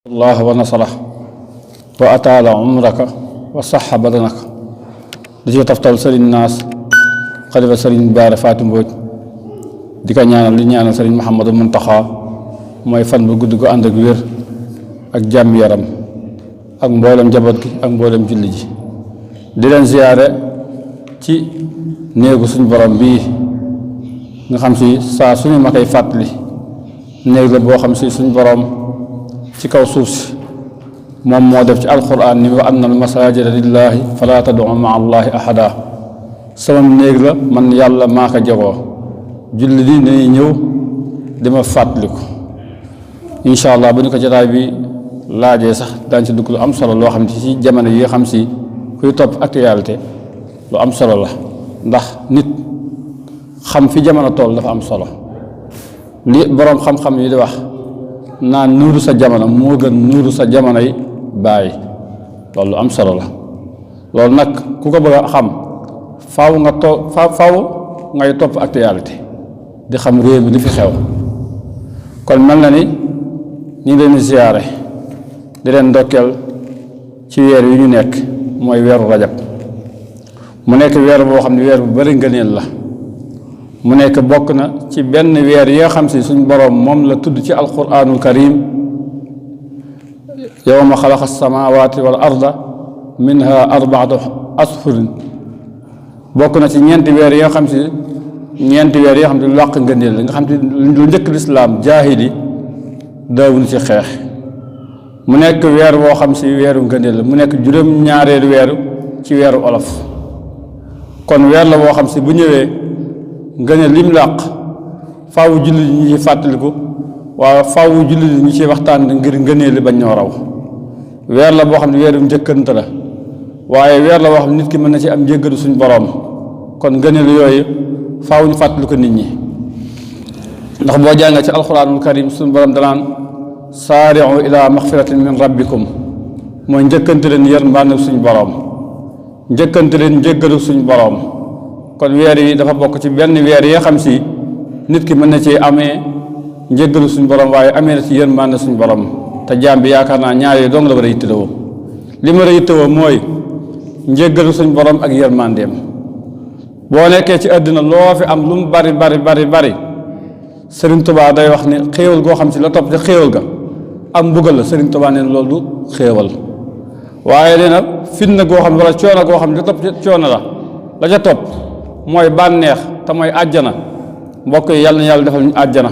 allah wa nasara wa ataala umraka wa saxa badanaka di ci taftal sëriñ naas xalifa sëriñ baare faati mbooj di ko ñaanal li ñaanal sëriñ Mouhamadou Muntaxa mooy fan bu gudd gu ànd ak wér ak jàmm yaram ak mboolem njaboot gi ak mboolem julli ji di leen ziyaare ci néegu suñ borom bii nga xam si saa suñu ma koy fàttali néeg la boo xam si suñ borom ci kaw suuf si moom moo def ci alquran ni wa anna al masajida lillahi fala tad'u ma'a allahi ahada sama néeg la man yàlla maa ko jagoo julli di dañuy ñëw dima fàttaliku incha allah bu ñu ko jotaay bi laajee sax daañ ci dugg lu am solo loo xam ne ci jamono yi nga xam si kuy topp actualité lu am solo la ndax nit xam fi jamono toll dafa am solo li boroom xam-xam yi di wax naan nuuru sa jamono moo gën nuuru sa jamono yi bàyyi loolu lu am solo la loolu nag ku ko bëgg a xam faaw nga faaw ngay topp actualité di xam réew mi di fi xew kon mel na ni ñu ngi leen di ziyaare di leen ndokkeel ci weer wi ñu nekk mooy weeru rajab mu nekk weer boo xam ne weer bu bari ngëneel la mu nekk bokk na ci benn weer yi nga xam si suñ boroom moom la tudd ci alquranul karim yawma xalaqa samawati wal arda minha arbaatu ashhurin bokk na ci ñeenti weer yi nga xam si lu làq ngëneel la nga xam si lu njëkk lislaam jaahili daawuñu ci xeex mu nekk weer boo xam si weeru ngëneel la mu nekk juróom-ñaareelu weeru ci weeru olof kon weer la boo xam si bu ñëwee ngëneel lim làq faawu jullit ñi ci fàttaliku waaye faawu jullit ñi ci waxtaan ngir ngëneel li bañ ñoo raw weer la boo xam ne weeru njëkkante la waaye weer la boo xam ne nit ki mën na ci am njéggalu suñ boroom kon ngëneel yooyu faaw ñu fàttaliku nit ñi ndax boo jàngee ci alquranul karim suñ boroom danaan saari'u ila maxfiratin min rabbikum mooy njëkkante leen yërmande suñ boroom njëkkante leen njéggalu suñ boroom kon weer yi dafa bokk ci benn weer yi nga xam si nit ki mën na ci amee njéggalu suñ borom waaye amee na ci yërmande suñ borom te jaam bi yaakaar naa ñaar yooyu dong la war a yittewoo li ma war a yittewoo mooy njéggalu suñ borom ak yërmandeem boo nekkee ci àddina loo fi am lu mu bari Sëriñ Tuubaa day wax ne xéewal goo xam si la topp ci xéewal ga am mbugal la Sëriñ Tuubaa neen loolu du xéewal waaye nee na fitna goo xam ne wala coono goo xam ne la topp ci coono la ca topp mooy bànneex te mooy àjjana mbokk yi yàlla na yàlla defal ñu àjjana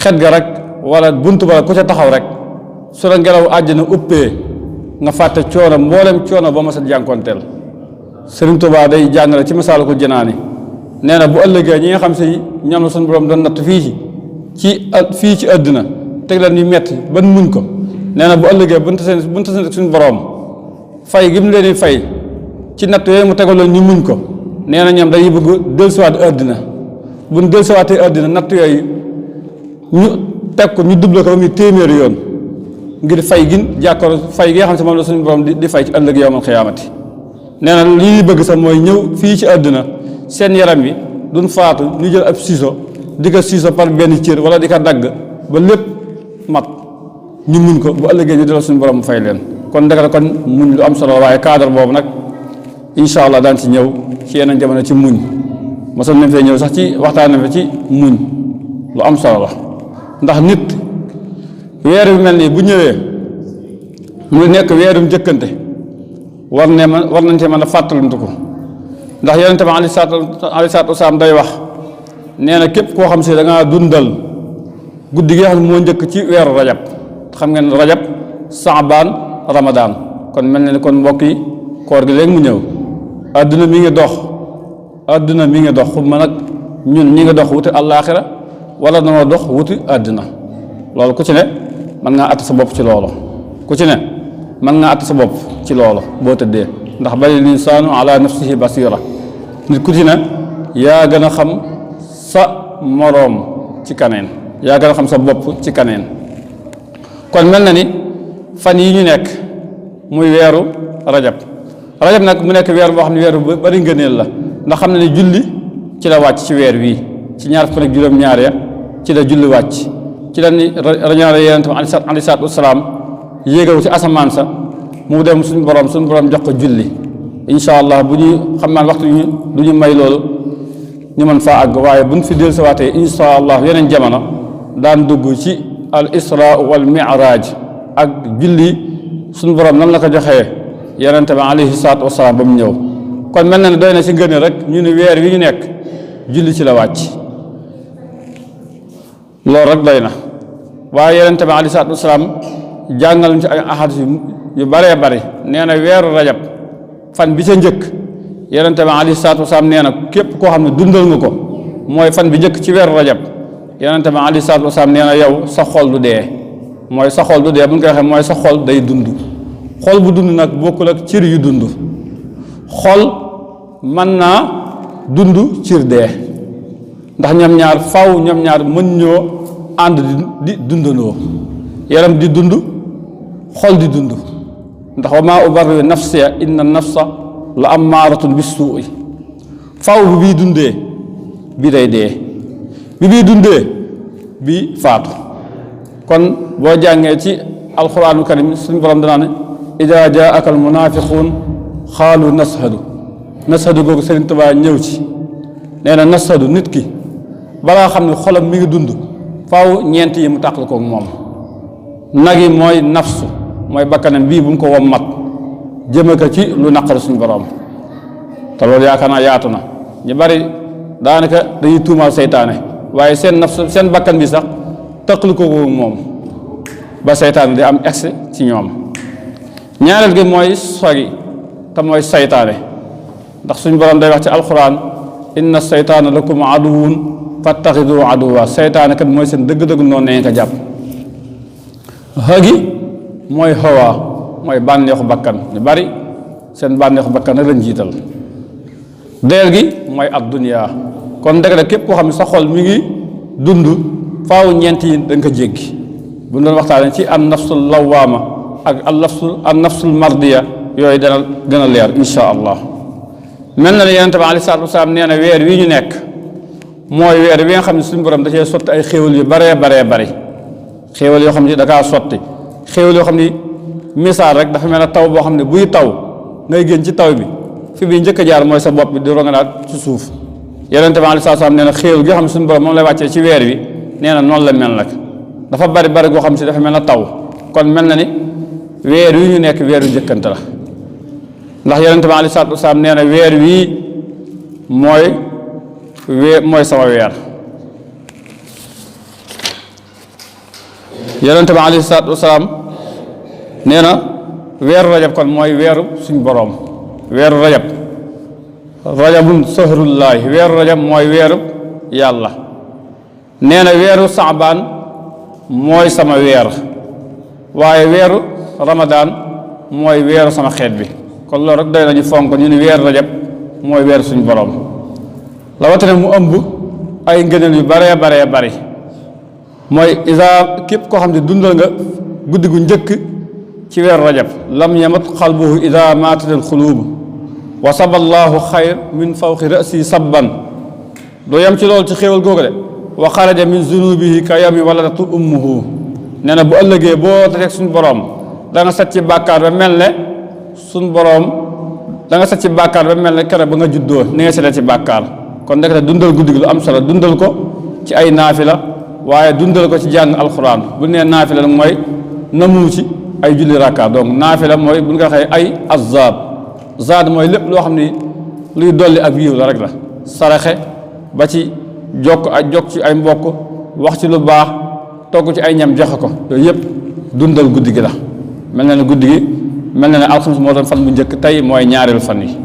xet ga rek wala buntu ba ku ca taxaw rek su la ngelaw àjjana uppee nga fàtte coono mboolem coono ba ma sa jànkoonteel Sëriñ Tuubaa day jàngale ci Masaalikul Jinaani nee na bu ëllëgee ñi nga xam si ñoom la suñu borom doon natt fii ci àddina teg leen ñu metti ban muñ ko nee na bu ëllëgee buntu seen suñu borom fay gi mu leen di fay ci natt yooyu mu tegaloon ñu muñ ko nee na ñoom dañuy bëgg dellusiwaat àddina bu ñu dellusiwaatee àddina natt yooyu ñu teg ko ñu double ko ba muy téeméeri yoon ngir fay gi fay gi nga xam si moom la suñu borom di fay ci ëllëg yawmal xiyaamati nee na li ñuy bëgg sax mooy ñëw fii ci àddina seen yaram wi duñ faatu ñu jël ab ciseau di ko ciseau par benn cër wala di ko dagg ba lépp mat ñu muñ ko bu ëllëgee ñu delloo suñu borom mu fay leen kon ndekete kon muñ lu am solo waaye cadre boobu nag incha allah daan ci ñëw ci yeneen jamono ci muñ mosal nañ fee ñëw sax ci waxtaan na fi ci muñ lu am solo la ndax nit weer bi mel nii bu ñëwee mu nekk weerum njëkkante war nañ cee mën a fàttalantu ko ndax yonente bi alayhi salaatu wasalaam day wax nee na képp koo xam si da ngaa dundal guddi gi nga xam ne moo njëkk ci weeru rajab xam ngeen rajab saabaan ramadaan kon mel na ni kon mbokk yi koor gi léegi mu ñëw adduna mi ngi dox xub ma nag ñun ñi ngi dox wuti àllaaxira wala danoo dox wuti àddina loolu ku ci ne mën ngaa att sa bopp ci loolu boo tëddee ndax bali linsaanu ala nafsihi basira nit ku ci ne yaa gën a xam sa moroom ci kaneen yaa gën a xam sa bopp ci kaneen kon mel na ni fan yi ñu nekk muy weeru rajab nag mu nekk weer boo xam ne weer bu bari ngëneel la ndax xam ne ni julli ci la wàcc ci weer wii ci ñaar fukk ak juróom-ñaar ya ci la julli wàcc ci la ni rañaale yonent bi alayhi salaatu wasalaam yéegal ci asamaan sa mu dem suñu borom jox ko julli incha allah bu ñu xam naa waxtu du ñu may loolu ñu mën faa àgg waaye buñ fi dellu sawaatee incha allah yeneen jamono daan dugg ci al isra wal mi'raj ak julli suñu borom nan la ko joxee yonent bi alayhi salaatu wasalaam ba mu ñëw kon mel na ne doy na ci ngëne rek ñu ne weer wi ñu nekk julli ci la wàcc loolu rek doy na waaye yonent bi alayhi salaatu wasalaam jàngal ñu ci ay ahadis yu bëree bëri nee na weeru rajab fan bi ca njëkk yonent bi alayhi salaatu wasalaam nee na képp koo xam ne dundal nga ko mooy fan bi njëkk ci weeru rajab yonent bi alayhi salaatu wasalaam nee na yow sa xol du dee mooy sa xol du dee bu ñu koy waxee mooy sa xol day dund xol bu dund nag bokkul ak cër yu dund xol mën naa dund cër dee ndax ñoom ñaar faw ñoom ñaar mën ñoo ànd di dundandoo yaram di dund xol di dund ndax wa maa ubarri'u nafsiya inna nafsa la ammaaratun bis-suu'i faw bi bii dundee bi day dee bi bii dundee bi faatu kon boo jàngee ci alquraanu karim suñu borom danaa ne idaa jaa'aka almunaafiquun xaalu nashhadu googu Sëriñ Tuubaa ñëw ci nee na nashhadu nit ki balaa xam ne xolam mi ngi dund faw ñeent yi mu tàqal koog moom nag yi mooy nafsu mooy bakkanam bii bu mu ko wommat jëme ko ci lu naqari suñu borom te loolu yaakaar naa yaatu na ñu bari daanaka dañuy tuumaal seytaane waaye seen nafsu seen bakkan bi sax taqal ko moom ba seytaane di am accès ci ñoom ñaareel gi mooy sori te mooy seytaane ndax suñu borom day wax ci alquran inna seytaana lakum aduwwun fattaxidu aduwwa seytaane kat mooy seen dëgg-dëgg noonu nañ ko jàpp xëgi mooy xawaa mooy bànneexu bakkan ñu bari seen bànneexu bakkan rek lañ jiital deel gi mooy ad dunya kon ndekete képp koo xam ne sa xol mi ngi dund faaw ñeent yi da nga ko jéggi bu ñu doon waxtaanee ci an nafsul lawaama ak an nafsul mardiya yooyu dana gën a leer insha allah mel na ne yonent bi alayhi salaatu wasalaam nee na weer wi ñu nekk mooy weer wi nga xam ne suñu borom da cee sotti ay xéewal yu baree bari xéewal yoo xam ne da kaa sotti xéewal yoo xam ne misaal rek dafa mel ne taw boo xam ne buy taw ngay génn ci taw bi fi bi njëkk a jaar mooy sa bopp bi di ronganaat ci suuf yonent bi alayhi salaatu wasalaam nee na xéewal gi nga xam ne suñu borom moom lay wàccee ci weer wi nee na noonu la mel nag dafa bari goo xam si dafa mel na taw kon mel na ni weer wi ñu nekk weer wi njëkkante la ndax yonent bi alayhi salaatu wasalaam nee na weer wii mooy sama weer yonent bi alayhi salaatu wasalaam nee na weeru rajab kon mooy weeru suñ boroom weeru rajabun sahrullaahi weeru rajab mooy weeru yàlla nee na weeru saabaan mooy sama weer waaye weeru ramadaan mooy weeru sama xeet bi kon loolu rek doy nañu fonk ñu ni weeru rajab mooy weeru suñu borom rawatina mu ëmb ay ngëneel yu baree bari mooy isa képp koo xam ne dundal nga guddi gu njëkk ci weeru rajab lam yamat xalbuhu ida maatatil xuluub wa saballahu xayr min fawqi rasi sabban doo yem ci loolu ci xéewal googu de wa xaraja min zunubihi ka yawmi waladatu ummuhu nee na bu ëllëgee boo taseeg suñu borom da nga set ci bàkkaar ba mel ne suñu borom da nga set ci bàkkaar ba mel ne kere ba nga juddoo ni nga setee ci bàkkaar kon ndekete dundal guddi gi lu am solo dundal ko ci ay naafila waaye dundal ko ci jàng alxuraan bu nee naafila nag mooy namu ci ay julli rakka donc naafila mooy bu ñu ko waxee ay zaad mooy lépp loo xam ni luy dolli ak yiw la rek la saraxe ba ci jokk ci ay mbokk wax ci lu baax togg ci ay ñam joxe ko yooyu yëpp dundal guddi gi la mel na ne guddi gi mel na ne alxames moo doon fan bu njëkk tey mooy ñaareelu fan yi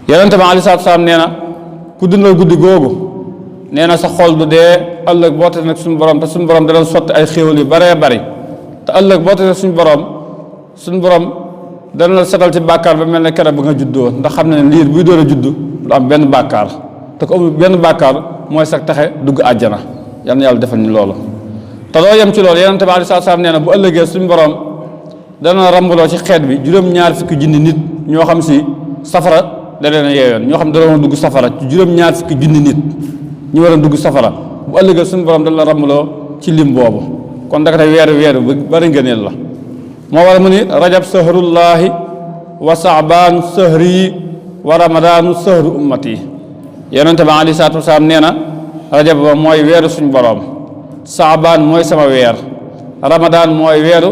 yonent bi alayhi salaatu salaam nee na ku dundal guddi googu nee na sa xol du dee ëllëg boo tase nag suñu borom te suñu borom da doon sotti ay xéewal yu baree bari te ëllëg boo tase suñu borom dana la setal ci bàkkaar ba mel ne keroog ba nga juddoo ndax xam ne liir buy door a juddu du am benn bàkkaar te ko amul benn bàkkaar mooy sax taxe dugg àjjana yal na yàlla defal ñu loolu te doo yem ci loolu yonent bi alayhi salaatu salaam nee na bu ëllëgee suñu borom dana rambaloo ci xeet bi juróom-ñaar fukki junni nit ñoo xam si safara da leen a yeeyoon ñoo xam ne da doon dugg safara ci juróom-ñaar fukki junni nit ñu war a dugg safara bu ëllëgee suñu borom dana la rambaloo ci lim boobu kon dakate weeru bu bari ngëneel la moo war mu ni rajab sahrullahi wa saabaan sahri wa ramadaanu sahru ummati yonente ba aleyhi salaatu wasalaam nee na rajab ba mooy weeru suñ boroom saabaan mooy sama weer ramadaan mooy weeru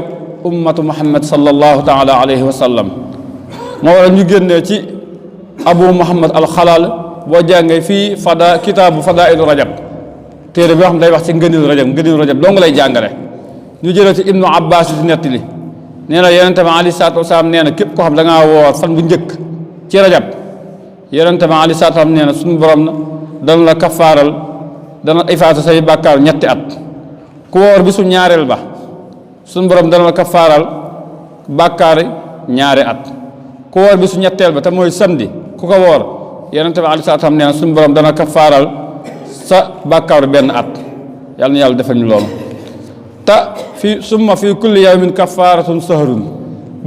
ummatu muhammad sallallahu taala alayhi wa sallam moo war ñu génnee ci abu muhammad alxalaal boo jàngee fii kitaabu fadailu rajab téere bi xam day wax ci ngënilu rajab doo nga lay jàngale ñu jëlee ci ibnu abbas di nettali nee na yonente bi aleyhi salaatu wasalaam nee na képp koo xam da ngaa woor fan bu njëkk ci rajab yonente bi aleyhi salaatu wasalaam nee na suñu borom na dana la kafaaral dana ifaata say bàkkaar ñetti at ku woor bisu ñaareel ba suñu borom dana la kafaaral bàkkaari ñaari at ku woor bisu ñetteel ba te mooy samedi ku ko woor yonente bi aleyhi salaatu wasalaam nee na suñu borom dana kafaaral sa bàkkaaru benn at yàlla na yàlla defal ñu loolu te summa fi kulli yawmin kafaaratun sahrun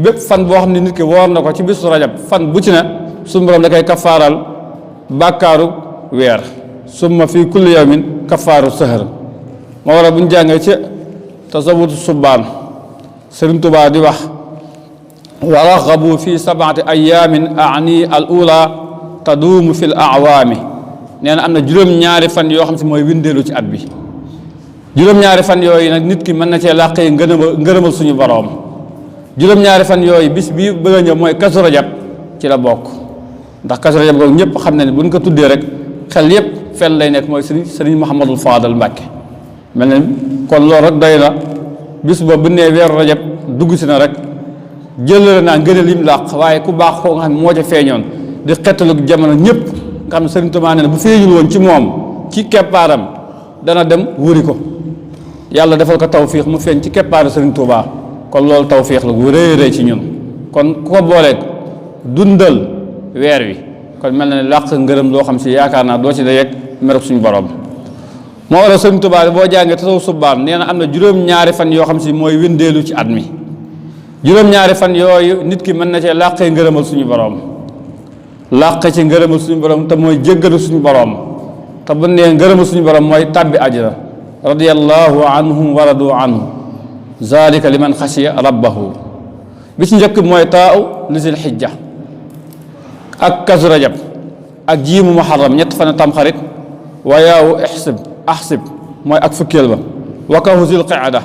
bépp fan boo xam ne nit ki woor na ko ci bisu rajab fan bu ci ne suñu borom da koy kafaaral bàkkaaru weer summa fi kulli yawmin kafaaru sahr moo waral bu ñu jàngee ci tasawudu subbaan Sëriñ Tuubaa di wax wa raxabu fi sab'ati ayaamin ani al ula taduumu fi l awaami nee na am na juróom-ñaari fan yoo xam si mooy windeelu ci at bi juróom-ñaari fan yooyu nag nit ki mën na cee làqee ngërëmal suñu boroom juróom-ñaari fan yooyu bis bii bëgg a ñëw mooy kasu rajab ci la bokk ndax kasu rajab googu ñëpp xam na ne buñ ko tuddee rek xel yëpp fenn lay nekk mooy sëriñ Mouhamadul Fadal Mbàkke mel ne kon loolu rek doy na bis boobu bu nee weeru rajab dugg si na rek jëlale naa ngëneel lim làq waaye ku baax koo nga xam ne moo ca feeñoon di xettalu jamono ñëpp nga xam ne sëriñ Tuubaa nee na bu feeñul woon ci moom ci keppaaram dana dem wuri ko yàlla defal ko tawfiix mu feeñ ci keppaaru sëriñ Tuubaa kon loolu tawfiix la gu rëy rëy ci ñun kon ku ko booleeg dundal weer wi kon mel na ne làq ngërëm loo xam si yaakaar naa doo ci da yegg merok suñu borom moo waral sëriñ Tuubaa boo jàngee tasaw subbaan nee na am na juróom-ñaari fan yoo xam si mooy wëndeelu ci at mi juróom-ñaari fan yooyu nit ki mën na cee làqee ngërëmal suñu borom làq ci ngërëmal suñu borom te mooy jéggalu suñu borom te bu nee ngërëmal suñu borom mooy tàbbi àjjana radiyallahu anhum wa radu anhu zalika liman xasiya rabbahu bi ci njëkk mooy taaw lisil xijja ak kasu rajab ak jiimu muharram ñett fan tamxarit wa yaawu axsib mooy ak fukkeel ba wa kahu zil qaada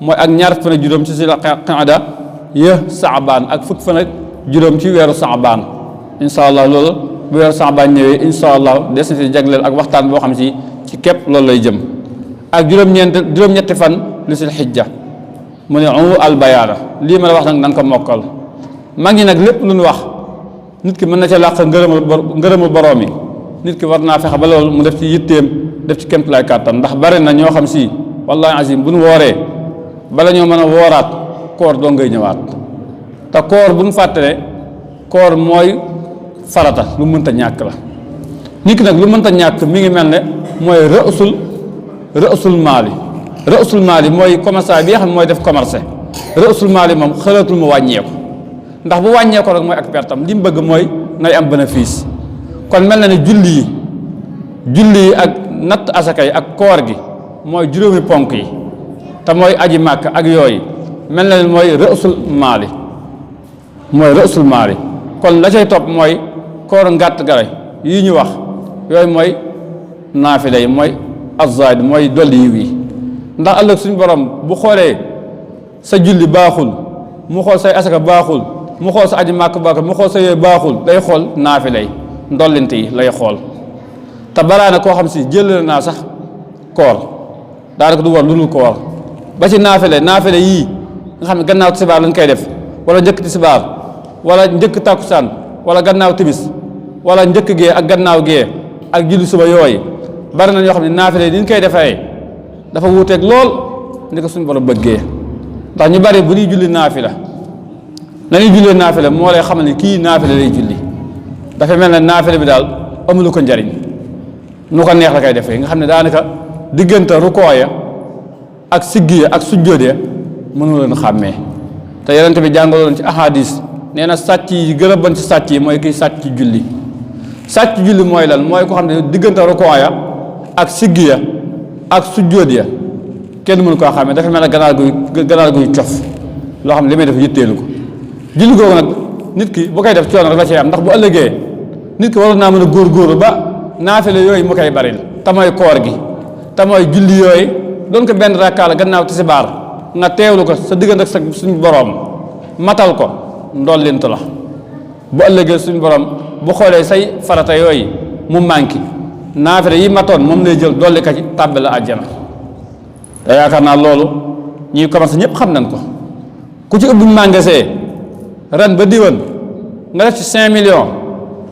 mooy ak ñaar fan ak juróom ci zil qaada saabaan ak fukk fan ak juróom ci weeru saabaan insha allah loolu bu weeru saabaan ñëwee insha allah des na si jagleel ak waxtaan boo xam si ci képp loolu lay jëm ak juróom-ñetti fan li sil xijja mu ne albayaana lii ma la wax nag na nga ko mokkal mag ñi nag lépp lu ñu wax nit ki mën na ca làq ngërëmul boroom yi nit ki war naa fexe ba loolu mu def ci yitteem def ci kémtulaay kàttan ndax bari na ñoo xam si wallahi azim bu ñu wooree bala ñoo mën a wooraat koor doo ngay ñëwaat te koor bu ñu fàttale koor mooy farata lu mënta ñàkk la nit ki nag lu mënta ñàkk mi ngi mel ne mooy rësul maali mooy commerçant bi nga xam ne mooy def commerce rësul maali moom xalaatul mu wàññeeku ndax bu wàññeeku rek mooy ak pertam li mu bëgg mooy nay am bénéfice kon mel na ne julli yi ak natt asaka yi ak koor gi mooy juróomi ponk yi te mooy aji màkk ak yooyu mel na ne mooy rësul maali kon la cay topp mooy koor ngàtt gare yii ñu wax yooyu mooy naafila yi mooy azzaid mooy dolli yiw yi ndax ëllëg suñu borom bu xoolee sa julli baaxul mu xool say asaka baaxul mu xool sa aji màkk baaxul mu xool sa yooyu baaxul day xool naafila yi ndollinte yi lay xool te baraana koo xam si jël naa sax koor daanaka du war lu dul koor ba ci naafile yii nga xam ne gannaaw tisbaar lañ koy def wala njëkk tisbaar wala njëkk takkusaan wala gannaaw timis wala njëkk gee ak gannaaw gee ak julli suba yooyu bari na ñoo xam ne naafile yi ni ñu koy defee dafa wuuteeg lool ni ko suñu borom bëggee ndax ñu bari bu ñuy julli naafila na ñuy jullee naafila moo lay xamal ne kii naafila lay julli dafa mel ne naafila bi daal amulu ko njariñ nu ko neex la koy defee nga xam ne daanaka diggante rukoo ya ak siggi ya ak sujjóot ya mënu leen xàmmee te yonent bi jàngaloon ci ahadis nee na sàcc yi gën a bon ci sàcc yi mooy kiy sàcc ci julli sàcc julli mooy lan mooy ko xam ne diggante rukoo ya ak siggi ya ak sujjóot ya kenn mënu koo xamee dafa mel ne ganaar guy cof loo xam ne li may def yitteelu ko. julli googu nag nit ki bu koy def coono rek la cee am ndax bu ëllëgee nit ki waroon naa mën a góorgóorlu ba naafile yooyu mu koy baril te mooy koor gi te mooy julli yooyu doon ko benn rakkaa la gannaaw tisbaar nga teewlu ko sa diggante ak sa suñu boroom matal ko ndollintu la bu ëllëgee suñu boroom bu xoolee say farata yooyu mu manqué naafile yi matoon moom lay jël dolli ka ci tàbbi la àjjana te yaakaar naa loolu ñuy commencé ñëpp xam nañ ko ku ci ubbi magasin ren ba diwan nga def ci 5 millions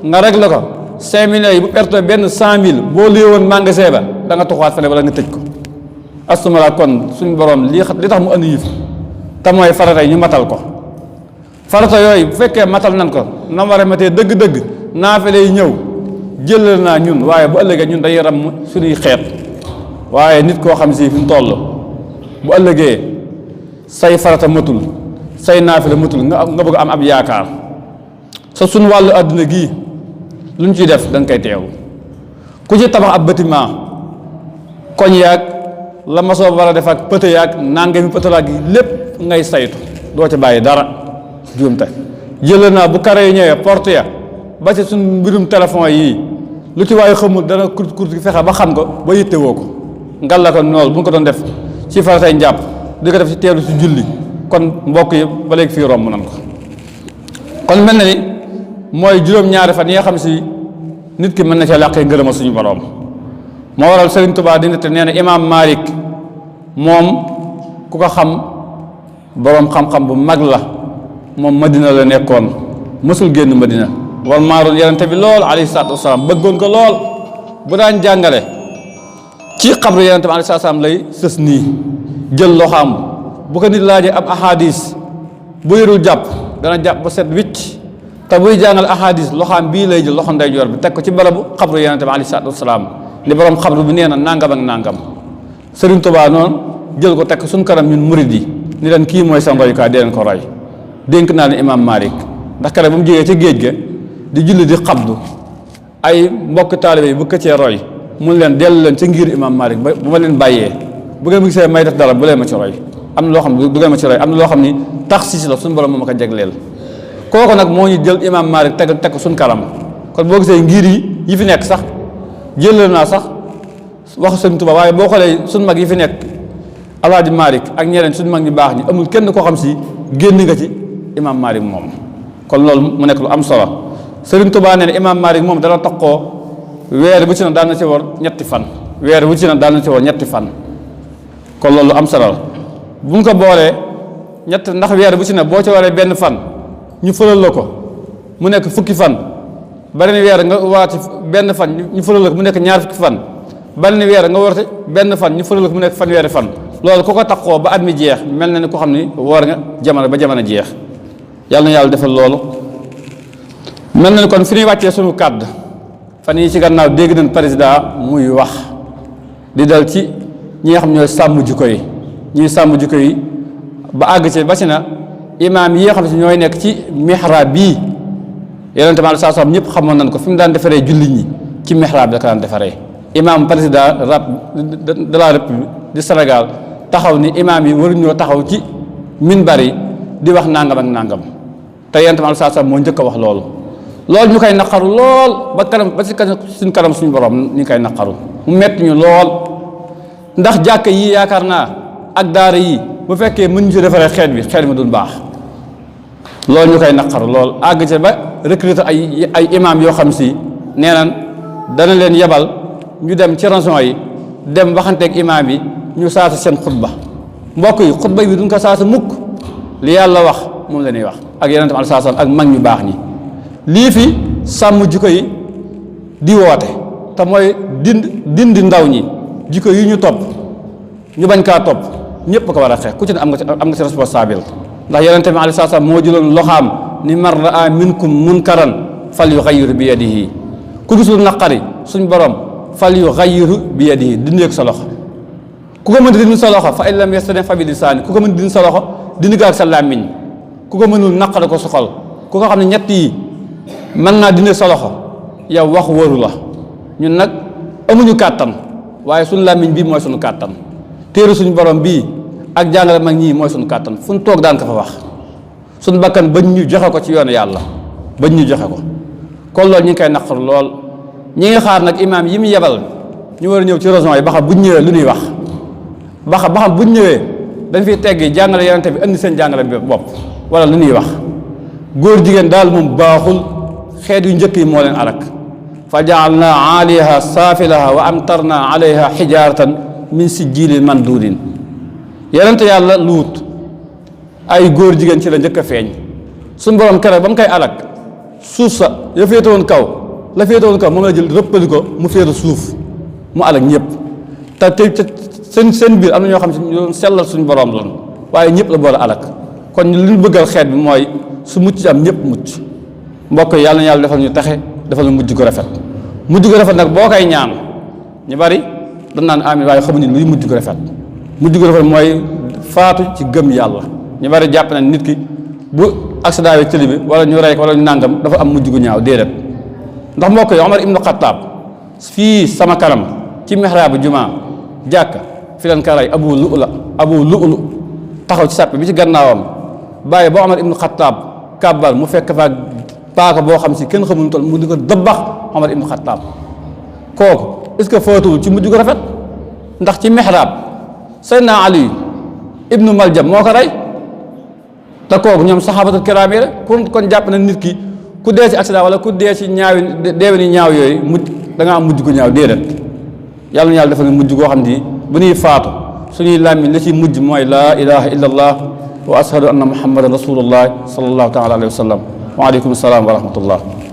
nga réglé ko 5 millions yi bu perte benn 100 000 boo lii woon magasin ba da nga tuxaat fene wala nga tëj ko astumala kon suñu borom li tax mu andi yëf te mooy farata yi ñu matal ko farata yooyu bu fekkee matal nan ko na war a matee dëgg-dëgg naafile yi ñëw jëlal naa ñun waaye bu ëllëgee ñun dañuy ram suñuy xeet waaye nit koo xam si fi mu toll bu ëllëgee say farata matul say naafile matul nga bëgg am ab yaakaar sa suñu wàllu àdduna gii lu ñu ciy def da nga koy teew ku ci tabax ab bâtiment koñ yaag la ma soo war a def ak pëtë yaag nangami pëtalaag yi lépp ngay saytu doo ci bàyyi dara juumte jëlal naa bu kare yi ñëwee porte ya ba ci suñ mbirum téléphone yii lu ci waaye xamul dana kurt gi fexe ba xam ko ba yittewoo ko ngal la ko noonu bu ñu ko doon def ci faratay njàpp di ko def ci teelu ci julli kon mbokk yi ba léegi fii romb nan ko kon mel na ni mooy juróom-ñaari fan yi nga xam si nit ki mën na cee làqee ngërëma suñu borom moo waral Sëriñ Tuubaa di nette nee na imaam Maalik moom ku ko xam boroom xam-xam bu mag la moom Madina la nekkoon mësul génn Madina wal maaroon yonent bi lool alayhi salaatu wasalaam bëggoon ko lool bu daan jàngale ci xabru yonent bi alayhi salaatu wasalaam lay sës nii jël loxaam bu ko nit laajee ab ahadis bu yorul jàpp dana jàpp ba set wicc te buy jàngal ahadis loxaam bii lay jël loxo ndeyjoor bi teg ko ci barabu xabru yonent bi alayhi salaatu wasalaam li borom xabru bi nee na nangam ak nangam Sëriñ Tuubaa noonu jël ko teg suñ kanam ñun murid yi ni leen kii mooy sa royukaay dee leen ko roy dénk naa ne imaam Maalik ndax kere bu mu jógee ca géej ga di julli di xabdu ay mbokk taalibe yi bu ko cee roy mun leen dellu leen ca ngir imaam Maalik ba bu ma leen bàyyee bu ngeen gisee may def dara bu leen ma ci roy am na loo xam ne du ngeen ma ci roy am na loo xam ni taxsiis la suñu borom moo ma ko jagleel kooku nag moo ñu jël imaam Maalik teg ko suñ kanam kon boo gisee ngir yi fi nekk sax jël naa sax waxu Sëriñ Tuubaa waaye boo xoolee suñ mag yi fi nekk Alaaji Maalik ak ñeneen suñ mag ñu baax ñi amul kenn koo xam si génn nga ci imaam Maalik moom kon loolu mu nekk lu am solo Sëriñ Tuubaa nee na imaam Maalik moom dana taxoo weer bu ci na daan na ci war ñetti fan weer bu ci na daan na ci war ñetti fan kon loolu am solo la bu ñu ko boolee ñett ndax weer bu ci ne boo ci waree benn fan ñu fëlal la ko mu nekk fukki fan beneen weer nga war ci benn fan ñu fëlal la ko mu nekk ñaar fukki fan beneen weer nga war ci benn fan ñu fëlal la ko mu nekk fanweeri fan loolu ku ko taxoo ba at mi jeex mel na ni ko xam ni woor nga jamono ba jamono jeex yàlla na yàlla defal loolu mel na ni kon fi ñuy wàccee sunu kàddu fan yi ci gannaaw dégg nañ président muy wax di dal ci ñi nga xam ñooy sàmm jikko yi ñuy sàmm jikko yi ba àgg ci ba ci na imaam yi nga xam si ñooy nekk ci mihrab bii yonente bi saa salaam ñëpp xamoon nañ ko fi mu daan defaree jullit ñi ci mihrab bi la ko daan defaree imaam président de la république du Sénégal taxaw ni imaam yi waruñoo taxaw ci minbar yi di wax nangam ak nangam te yonente bi saa salaam moo njëkk a wax loolu ñu koy naqaru lool ba kanam ba ci suñ kanam suñu borom ñu koy naqaru mu metti ñu lool ndax jàkk yi yaakaar naa ak daara yi bu fekkee mën ñu ci defaree xeet mi dul baax loolu ñu koy naqaru lool àgg ca ba recruter ay imam yoo xam si nee nan dana leen yebal ñu dem ci région yi dem waxanteeg imam yi ñu saasa seen xutba mbokk yi xutba bi duñ ko saasa mukk li yàlla wax moom la ñuy wax ak yeneen tam saasa ak mag ñu baax ñi lii fi sàmm jikko yi di woote te mooy dindi ndaw ñi jikko yi ñu topp ñu bañ kaa topp ñëpp ko war a xeex ku ci ne am nga ci responsable ndax yonente bi alayhi salaam moo jëloon loxaam ni man raa minkum munkaran fal yughayyiru bi yadihi ku gisul naqari suñ borom fal yughayyiru bi yadihi dindi ko sa loxo ku ko mën di dindi sa loxo fa in lam yastati' fa bi lisaani ku ko mën di dindi sa loxo dindi ko ak sa làmmiñ ku ko mënul naqari ko sa xol ku ko xam ne ñett yi mën naa dindi sa loxo yow wax wóoru la ñun nag amuñu kàttan waaye suñu làmmiñ bii mooy suñu kàttan téere suñu borom bii ak jàngale mag ñii mooy suñu kàttan fu ñu toog daan ko fa wax suñu bakkan bañ ñu joxe ko ci yoonu yàlla bañ ñu joxe ko kon loolu ñu ngi koy naqar lool ñi ngi xaar nag imaam yi mu yebal ñu war a ñëw ci région yi ba xam buñ ñëwee lu ñuy wax ba xam buñ ñëwee dañ fiy teggi jàngale yonente bi indi seen jàngale bi bopp wala lu ñuy wax góor jigéen daal moom baaxul xeet yu njëkk yi moo leen alak fa jaalna aaliha saafilaha wa amtarna alayha xijaaratan min sijjiilin manduudin yonente yàlla luut ay góor jigéen ci la njëkk a feeñ suñu borom keroog ba mu koy alak suuf sa ya féete woon kaw la féete woon kaw moom la jël rëppali ko mu féete suuf mu alak ñëpp te seen biir am na ñoo xam si ñu doon sellal suñu borom loon waaye ñëpp la boole alak kon li ñu bëggal xeet bi mooy su mucc am ñëpp mucc mbokk yi yàlla na yàlla defal ñu taxe defal ñu mujj gu rafet mujj gu rafet nag boo koy ñaan ñu bari dañ naan amiin waaye xamuñu luy mujj gu rafet mujj gu rafet mooy faatu ci gëm yàlla ñu bari jàpp nañ nit ki bu accident yi tëli bi wala ñu rey ko wala ñu nàngam dafa am mujj gu ñaaw déedéet ndax mbokk yi Omar ibnu Xattaab fii sama kanam ci mihraabu jumaa jàkka fi leen ka rey abu lu'lu taxaw ci sàppe bi ci gannaawam bàyyi ba Omar ibnu Xattaab kàbbal mu fekk fa paaka boo xam si kenn xamul toll mu di ko dëbbax Omar ibnu Xattaab kooku est-ce que footuwul ci mujj gu rafet ndax ci mihraab Seydina Ali ibnu Maljam moo ko rey te kooku ñoom saxaabatul kiraam yi rek kon jàpp na nit ki ku dee ci accident wala ku dee ci deewe ni ñaaw yooyu da nga am mujj gu ñaaw déedéet yàlla na yàlla defal mujj goo xam ni bu ñuy faatu suñuy làmmiñ la ci mujj mooy laa ilaha illa allah wa ashhadu anna muhammadan rasulullah sallallahu taala alayhi wa sallam wa aleykum salaam wa rahmatullah